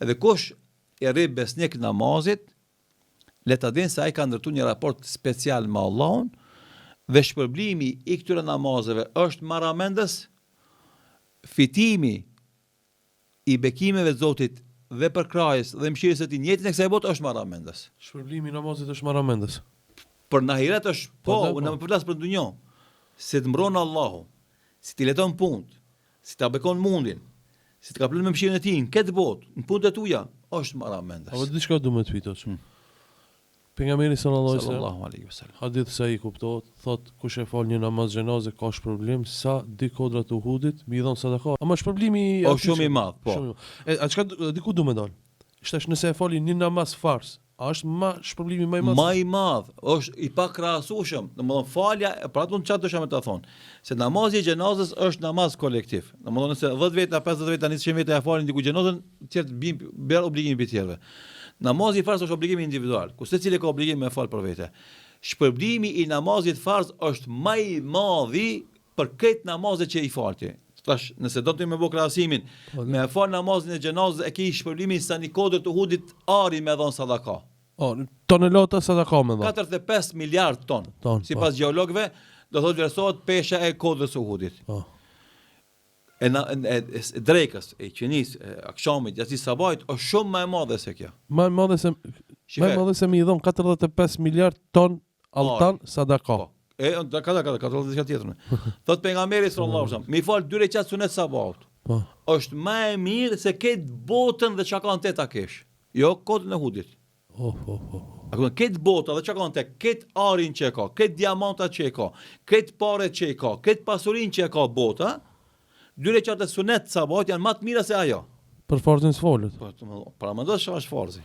Edhe kush i rri besnik namazit, le ta dinë se ai ka ndërtu një raport special me Allahun dhe shpërblimi i këtyre namazeve është marramendës, fitimi i bekimeve të Zotit dhe përkrahjes dhe mëshirës së tij në jetën e kësaj bote është marramendës. Shpërblimi i namazit është marramendës. Për në ahiret është, po, po, po. unë po flas për dunja. Si të mbron Allahu, si t'i leton punët, si ta bekon mundin, si të kaplon me mëshirën e tij në këtë botë, në punët e tuja, është marramendës. Apo diçka du me të pyet. Hmm. Pejgamberi sallallahu alaihi wasallam, sallallahu alaihi wasallam. Hadith sahih kuptohet, thot kush e fal një namaz xhenaze ka shpërblim sa dy kodra të Uhudit, me i dhon sadaka. Ama shpërblimi është shumë i madh, po. Shumë i madh. E a çka diku du me dal? Tash nëse e fali një namaz farz, a është ma shpërblimi më i madh? Ma i madh, është i pakrahasueshëm. Domethënë falja, pra atë unë çfarë dosha me ta thon, se namazi i xhenazës është namaz kolektiv. Domethënë nëse 10 veta, 50 veta, 100 veta ja falin diku xhenazën, tjerët bin bjer obligimi mbi tjerëve. Namazi farz është obligim individual, ku secili ka obligim me fal për vete. Shpërblimi i namazit farz është ma i madhi për krejt namazet që i fal ti. Tash, nëse do të me bo krahasimin, po, me fal namazin e xhenazës e ke shpërblimin sa një kodër të Uhudit ari me dhon sadaka. O, tonelata sadaka me dhon. 45 miliard ton. Ton, po. Sipas gjeologëve, do thotë vlerësohet pesha e kodrës së Uhudit. Po. E, na, e, e, e drekës, e iqinisë, e akshamit, jacisë sabahit, është shumë më e madhe se kjo. Më e madhe se më e madhe se me i dhon 45 miliard ton altan sadaka. Po. E do ka ka ka diçka tjetër. Thot pejgamberi sallallahu alaihi wasallam, me i fal dy rekat sunet sabahut. Po. Është më e mirë se këtë botën dhe çka ka në te ta kesh. Jo kodrën e Uhudit. Oh, oh, oh. A kupton këtë bota dhe çka ka në te, këtë arin që e ka, këtë diamantat që e ka, këtë paret që e ka, këtë pasurinë që e ka bota, dy rekat sunet sabahut janë më të mira se ajo. Për farzin s'folet. Po, pra mendo çfarë është farzi.